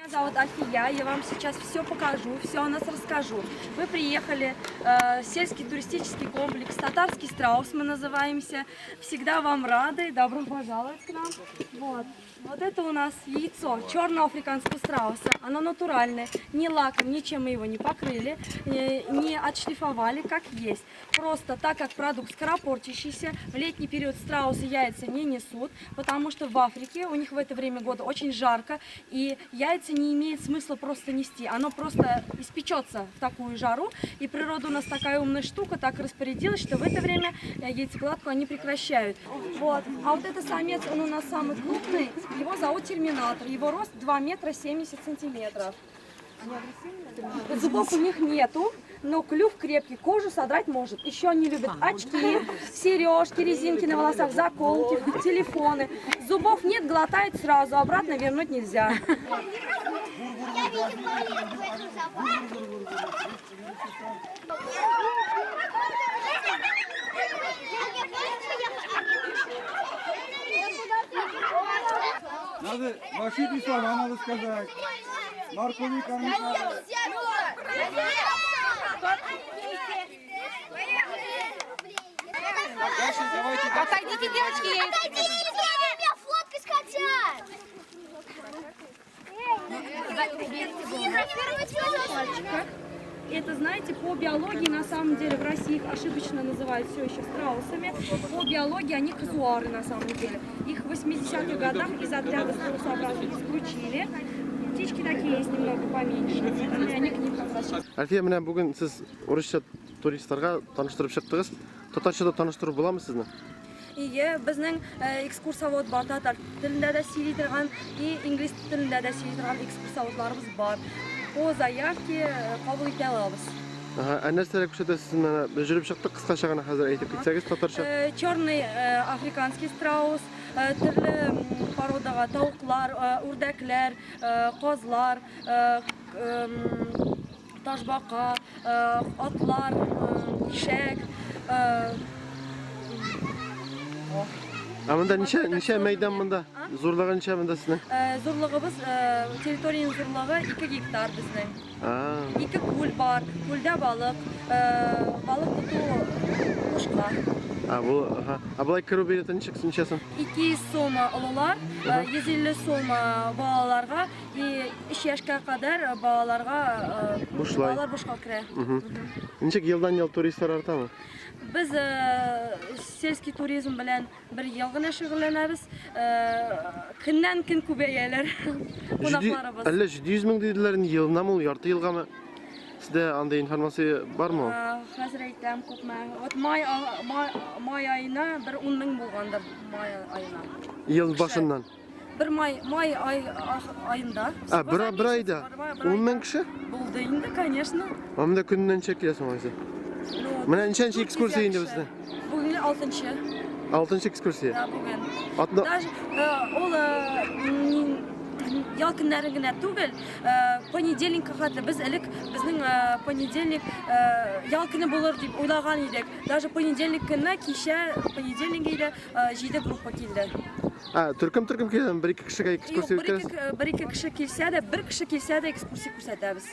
Меня зовут Альфия, я вам сейчас все покажу, все о нас расскажу. Мы приехали в сельский туристический комплекс «Татарский страус» мы называемся. Всегда вам рады, добро пожаловать к нам. Вот. Вот это у нас яйцо черного африканского страуса. Оно натуральное, ни лаком, ничем мы его не покрыли, не отшлифовали, как есть. Просто так как продукт скоропортящийся, в летний период страусы яйца не несут, потому что в Африке у них в это время года очень жарко, и яйца не имеет смысла просто нести. Оно просто испечется в такую жару, и природа у нас такая умная штука, так распорядилась, что в это время яйцекладку они прекращают. Вот. А вот это самец, он у нас самый крупный, его зовут Терминатор, его рост 2 метра 70 сантиметров. Зубов у них нету, но клюв крепкий, кожу содрать может. Еще они любят очки, сережки, резинки на волосах, заколки, телефоны. Зубов нет, глотает сразу, обратно вернуть нельзя. Я видел павлинку в этом зоопарке. Надо волшебные слова надо сказать. Моркови кормить надо. Дальше давайте. Отойдите, девочки, я их- Отойдите, меня фоткать хотят! Это, знаете, по биологии, на самом деле, в России их ошибочно называют все еще страусами. По биологии они казуары, на самом деле. Их в 80-х годах из отряда страусообразных исключили. Птички такие есть немного поменьше. И они к ним как раз Әлфия, менә бүген сез урысча туристларга таныштырып чыктыгыз. Татарча да таныштырып буламы сезне? Ие, безнең экскурсовод бар, татар телендә дә сөйли торган и инглиз телендә дә сөйли торган экскурсоводларыбыз бар. По заявке кабул итә алабыз. Ага, ә нәрсәләр күрсәтәсез менә? Без йөреп чыктык, кыскача гына хәзер әйтеп китсәгез татарча. Черный африканский страус, төрле породага тавыклар, үрдәкләр, казлар, ташбака, атлар, ишәк. Ә монда ничә ничә мәйдан монда? Зурлыгы ничә монда сезнең? Зурлыгыбыз, территориянең зурлыгы 2 гектар безнең. А. Ике күл бар, күлдә балык, балык тоту бушка. А бу, аха. Ә болай керү билеты ничек, ничә сум? 200 сум олылар, 150 сум балаларга и 3 яшькә кадәр балаларга Бушлай. Балалар бушка керә. Ничек елдан-ел туристлар артамы? Без сельский туризм белән бер ел гына шөгыльләнәбез. Көннән көн күбәяләр кунакларыбыз. Әллә 700 мең диделәр инде елынамы ул, ярты елгамы? Сездә андый информация бармы? Хәзер әйтәм күпме. Вот май май, май аена бер 10 мең булгандыр май аена. Ел башыннан. Бер май май ай аенда. А, бер бер айда 10 мең кеше? Булды инде, конечно. Ә монда көненә ничә киләсең алайса? Ну, Менә ничәнче 400 экскурсия инде кеше. бездә? Бүген алтынчы. Алтынчы экскурсия. Да, бүген. Атна Даже ул ял көннәре генә түгел, понедельникка хәтле без элек безнең понедельник ял көне булыр дип уйлаган идек. Даже понедельник көнне кичә понедельник иде, җиде группа килде. А, төркем төркем киләме? Бер ике кешегә экскурсия Юк, үткәрәсез? бер ике кеше килсә дә, бер кеше килсә дә экскурсия күрсәтәбез.